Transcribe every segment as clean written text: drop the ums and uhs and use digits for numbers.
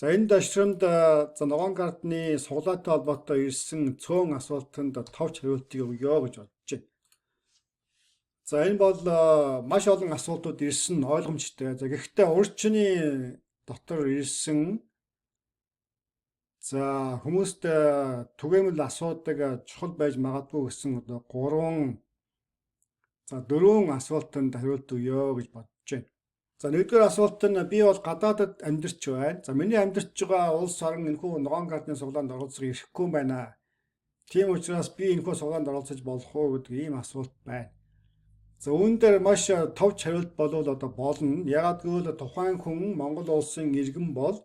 За, энэ дашрамд за ногоон картны суглаатай холбоотой ирсэн цөөн асуултанд товч хариултыг өгье гэж бодож байна. За, энэ бол маш олон асуултууд ирсэн нь ойлгомжтой. За, гэхдээ урьдчны дотор ирсэн, за, хүмүүст түгээмэл асуудаг чухал байж магадгүй гэсэн одоо гурван, за, дөрвөн асуултанд хариулт өгье гэж бодож байна. За, нэгдүгээр асуулт нь: би бол гадаадад амьдарч байна. За, миний амьдарч байгаа улс орон энэхүү ногоон картны суглаанд оролцох эрхгүй байна. Тийм учраас би энэхүү суглаанд оролцож болох уу гэдэг ийм асуулт байна. За, үүн дээр маш товч хариулт болвол одоо болно. Яагаад гэвэл тухайн хүн Монгол улсын иргэн бол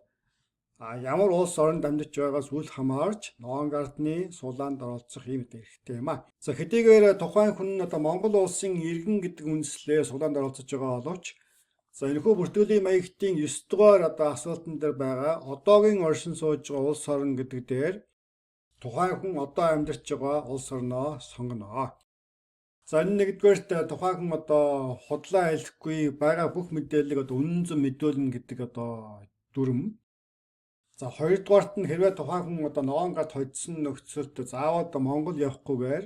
ямар улс оронд амьдарч байгаас үл хамаарч ногоон картны сулаанд оролцох ийм эрхтэй юм а. За, хэдийгээр тухайн хүн нь одоо Монгол улсын иргэн гэдэг үндслээр сулаанд оролцож байгаа боловч, за, энэхүү бүртгэлийн маягтын 9 дугаар одоо асуултан дээр байгаа одоогийн оршин сууж байгаа улс орон гэдэг дээр тухайн хүн одоо амьдарч байгаа улс орноо сонгоно. За, энэ нэгдүгээрт тухайн хүн одоо худлаа хэлэхгүй, байгаа бүх мэдээллийг одоо үнэн зөв мэдүүлнэ гэдэг одоо дүрэм. За, хоёрдугаарт нь хэрвээ тухайн хүн одоо ногоон гарт хоцсон нөхцөлд заавал Монгол явахгүйгээр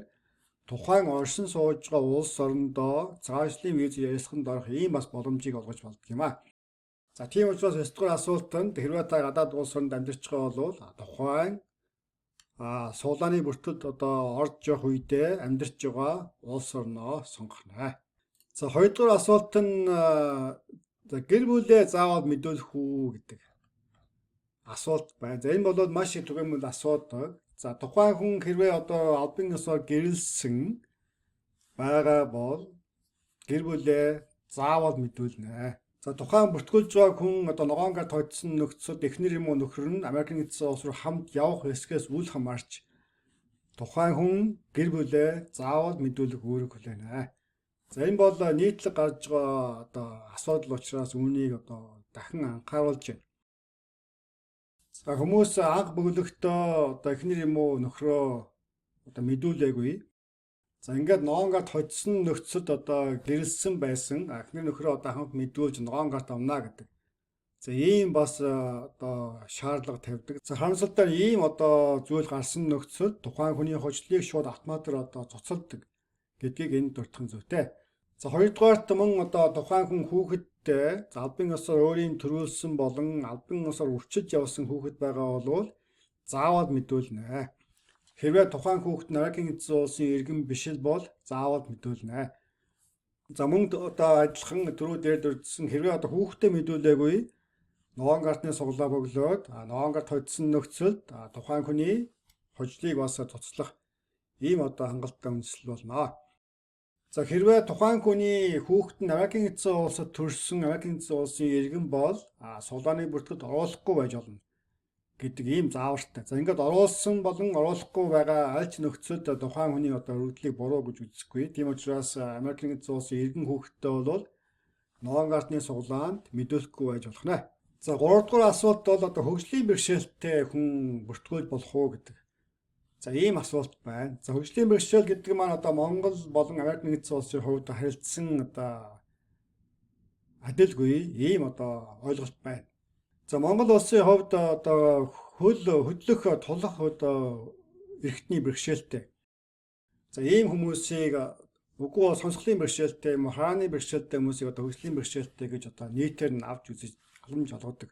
тухайн оршин сууж байгаа улс орондоо цагаачлалын виз ярилцлаганд орох ийм бас боломжийг олгож болдог юм а. За, тийм учраас 9 дугаар асуултанд хэрвээ та гадаад улс оронд амьдарч байгаа бол тухайн суулааны бүртгэлд одоо орж явах үедээ амьдарч байгаа улс орноо сонгох нэ. За, хоёрдугаар асуулт нь, за, гэр бүлээ заавал мэдүүлэх үү гэдэг асуулт байна. За, энэ бол маш их түгээмэл асуудаг. За, тухайн хүн хэрвээ одоо албан ёсоор гэрлэсэн байгаа бол гэр бүлээ заавал мэдүүлнэ. За, тухайн бүртгүүлж байгаа хүн одоо ногоон гарт хоцсон нөхцөлд эхнэр юм уу нөхөр нь Америкийн нэгдсэн улс руу хамт явах хэсгээс үл хамаарч тухайн хүн гэр бүлээ заавал мэдүүлэх үүрэг хүлээнэ. За, энэ бол нийтлэг гарч байгаа одоо асуудал учраас үүнийг одоо дахин анхааруулж байна. За, хүмүүс анх бөглөхдөө одоо эхнэр юм уу нөхрөө одоо мэдүүлээгүй. За, ингээд ногоон гарт хоцсон нөхцөлд одоо гэрлэсэн байсан. Эхнэр нөхрөө одоо хамт мэдүүлж ногоон гарт авна гэдэг. За, ийм бас одоо шаардлага тавьдаг. За, харамсалтай нь ийм одоо зүйл гарсан нөхцөлд тухайн хүний хожлыг шууд автоматар одоо цуцалдаг гэдгийг энд дурдах нь зүйтэй. За, хоёрдугаарт мөн одоо тухайн хүн хүүхэдтэй, за, албан ёсоор өөрийн төрүүлсэн болон албан ёсоор үрчилж явсан хүүхэд байгаа бол заавал мэдүүлнэ. Хэрвээ тухайн хүүхэд нь Америкийн нэгдсэн улсын иргэн биш л бол заавал мэдүүлнэ. За, мөн одоо адилхан түрүү дээр дурдсан, хэрвээ одоо хүүхдээ мэдүүлээгүй ногоон картны суглаа бөглөөд ногоон карт хоцсон нөхцөлд тухайн хүний хожлыг бас цуцлах ийм одоо хангалттай үндэслэл болно. За, хэрвээ тухайн хүний хүүхэд нь Америкийн нэгдсэн улсад төрсөн Америкийн нэгдсэн улсын иргэн бол сулааны бүртгэлд оруулахгүй байж болно гэдэг ийм заавартай. За, ингээд оруулсан болон оруулахгүй байгаа аль ч нөхцөлд тухайн хүний одоо өргөдлийг буруу гэж үзэхгүй. Тийм учраас Америкийн нэгдсэн улсын иргэн хүүхэдтэй бол ногоон картны суглаанд мэдүүлэхгүй байж болох нэ. За, гуравдугаар асуулт бол одоо хөгжлийн бэрхшээлтэй хүн бүртгүүлж болох уу гэдэг. За, ийм асуулт байна. За, хөгжлийн бэрхшээл гэдэг маань одоо Монгол болон Америк нэгдсэн улсын хувьд харилцсан одоо адилгүй ийм одоо ойлголт байна. За, Монгол улсын хувьд одоо хөл хөдлөх, тулах одоо эрхтний бэрхшээлтэй. За, ийм хүмүүсийг, үгүй сонсголын бэрхшээлтэй юм уу, харааны бэрхшээлтэй хүмүүсийг одоо хөгжлийн бэрхшээлтэй гэж одоо нийтээр нь авч үзэж халамж олгодог.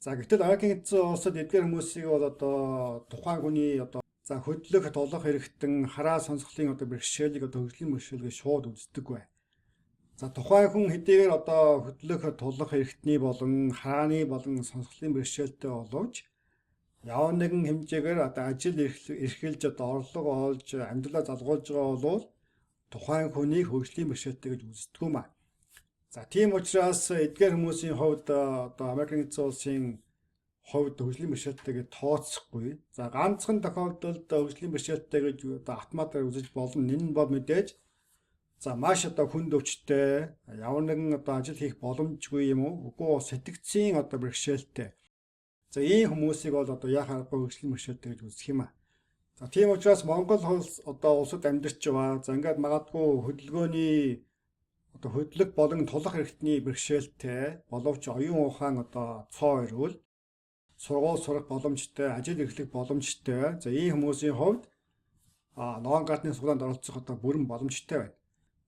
За, гэтэл Америкийн нэгдсэн улсад эдгээр хүмүүсийг бол одоо тухайн хүний одоо, за, хөдлөх, тулах эрхтэн, хараа сонсголын одоо бэрхшээлийг одоо хөгжлийн бэрхшээл гэж шууд үздэг бай. За, тухайн хүн хэдийгээр одоо хөдлөх, тулах эрхтний болон харааны болон сонсголын бэрхшээлтэй боловч ямар нэгэн хэмжээгээр одоо ажил эрхэлж, одоо орлого олж, амьдралаа залгуулж байгаа бол тухайн хүнийг хөгжлийн бэрхшээлтэй гэж үздэг юм а. За, тийм учраас эдгээр хүмүүсийн хувьд одоо Америкийн нэгдсэн улсын хувьд хөгжлийн бэрхшээлтэй гэж тооцохгүй. За, ганцхан тохиолдолд хөгжлийн бэрхшээлтэй гэж одоо автоматар үзэж болно. Энэ нь бол мэдээж, за, маш одоо хүнд өвчтэй, ямар нэгэн одоо ажил хийх боломжгүй юм уу? Үгүй сэтгцийн одоо бэрхшээлтэй. За, ийм хүмүүсийг бол одоо яах аргагүй хөгжлийн бэрхшээлтэй гэж үзэх юм а. За, тийм учраас Монгол улс одоо улсад амьдарч байгаа. За, ингээд магадгүй хөдөлгөөний одоо хөдлөх болон тулах эрхтний бэрхшээлтэй боловч оюун ухаан одоо цоо ирвэл Сургууль сурах боломжтой, ажил эрхлэх боломжтой. За, ийм хүмүүсийн хувьд ногоон картны суглаанд оролцох одоо бүрэн боломжтой байна.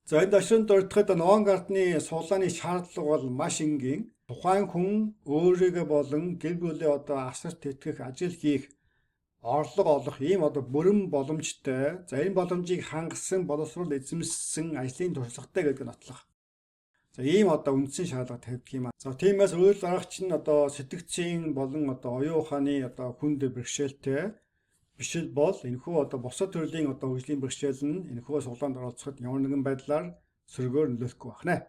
За, энд оршинд дурдахад ногоон картны суглааны шаардлага бол маш энгийн. Тухайн хүн өөрийгөө болон гэр бүлээ одоо асар тэтгэх, ажил хийх, орлого олох ийм одоо бүрэн боломжтой. За, энэ боломжийг хангасан, боловсрол эзэмшсэн, ажлын туршлагатай гэдэг нь нотлох. За, ийм одоо үндсэн шаардлага тавьдаг юм. За, тиймээс үйл аргач нь одоо сэтгцийн болон одоо оюун ухааны одоо хүнд бэрхшээлтэй бишэл бол энэхүү одоо бусад төрлийн одоо хөгжлийн бэрхшээл нь энэхүү суглаанд оролцоход ямар нэгэн байдлаар сөргөөр нөлөөлөхгүй байна.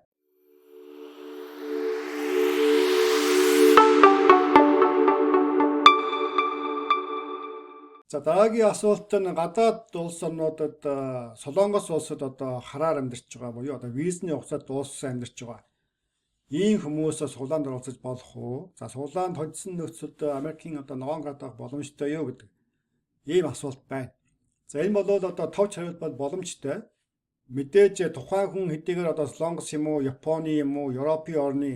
За, дараагийн асуулт нь гадаад улс орнуудад, Солонгос улсад одоо хараар амьдарч байгаа буюу одоо визний хугацаа дууссан амьдарч байгаа ийм хүмүүс суглаанд оролцож болох уу? За, суглаанд хоцсон нөхцөлд Америкийн одоо ногоон карт авах боломжтой юу гэдэг ийм асуулт байна. За, энэ бол одоо товч хариулт бол боломжтой. Мэдээж тухайн хүн хэдийгээр одоо Солонгос юм уу, Японы юм уу, Европын орны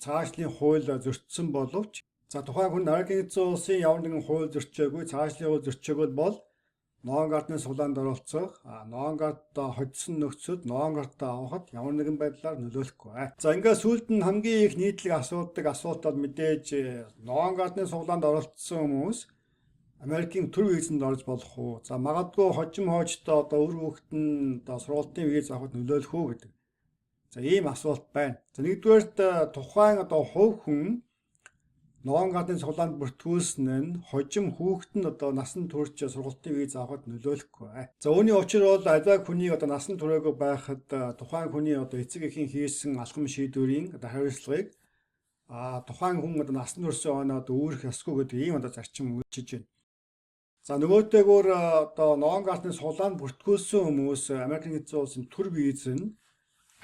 цаашлын хууль зөрчсөн боловч, за, тухайн хүн Америкийн нэгдсэн улсын ямар нэгэн хууль зөрчөөгүй, цаашлын хууль зөрчөөгүй бол ногоон картны суглаанд оролцох, ногоон карт хоцсон нөхцөлд ногоон картаа авахад ямар нэгэн байдлаар нөлөөлөхгүй. За, ингээд сүүлд нь хамгийн их нийтлэг асуудаг асуулт бол мэдээж ногоон картны суглаанд оролцсон хүмүүс Америкийн төр визэнд орж болох уу? За, магадгүй хожим хоожтой одоо үр хүүхэд нь одоо сургуулийн виз авахд нөлөөлөх үү гэдэг. За, ийм асуулт байна. За, нэгдүгээрт тухайн одоо хувь хүн ногоон картны суглаанд бүртгүүлсэн нь хожим хүүхэд нь одоо насан турш сургалтын виз авахд нөлөөлөхгүй. За, үүний учир бол аливаа хүний одоо насан туршаагүй байхад тухайн хүний одоо эцэг эхийн хийсэн алхам шийдвэрийн одоо хариуцлагыг тухайн хүн одоо насан туршийн оноод үүрэх ёсгүй гэдэг ийм одоо зарчим үүсэж байна. За, нөгөөтэйгүүр одоо ногоон картны суглаанд бүртгүүлсэн хүмүүс Америкийн нэгдсэн улсын төр виз нь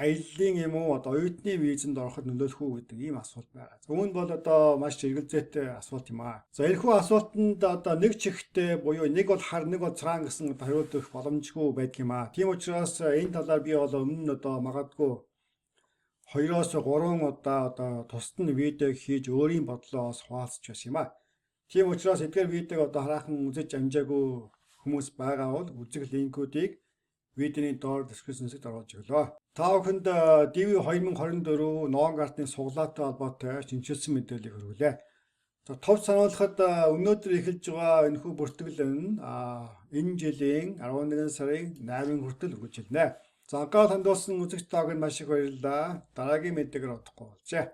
аяллын юм уу, одоо оюутны визэнд ороход нөлөөлөх үү гэдэг ийм асуулт байгаа. Үүнд бол одоо маш эргэлзээтэй асуулт юм аа. За, энэхүү асуултанд одоо нэг чигтээ буюу нэг бол хар, нэг бол цагаан гэсэн одоо хариулт өгөх боломжгүй байдаг юм аа. Тийм учраас энэ талаар би бол өмнө нь одоо магадгүй 2-оос 3 удаа одоо тусад нь видео хийж өөрийн бодлоос хуваалцж байсан юм аа. Тийм учраас эдгээр видеог одоо хараахан үзэж амжаагүй хүмүүс байгаа бол үзэх линкүүдийг видеоны доор description хэсэгт оруулж өглөө. Та бүхэнд DV 2024 ногоон картны суглаатай холбоотой шинэчилсэн мэдээллийг хүргэлээ. За, товч сануулхад өнөөдөр эхэлж байгаа энэхүү бүртгэл нь энэ жилийн 11 сарын 8 хүртэл үргэлжилнэ. За, анхаарал хандуулсан үзэгч тааг нь маш их баярлалаа. Дараагийн мэдээгээр уулзъя.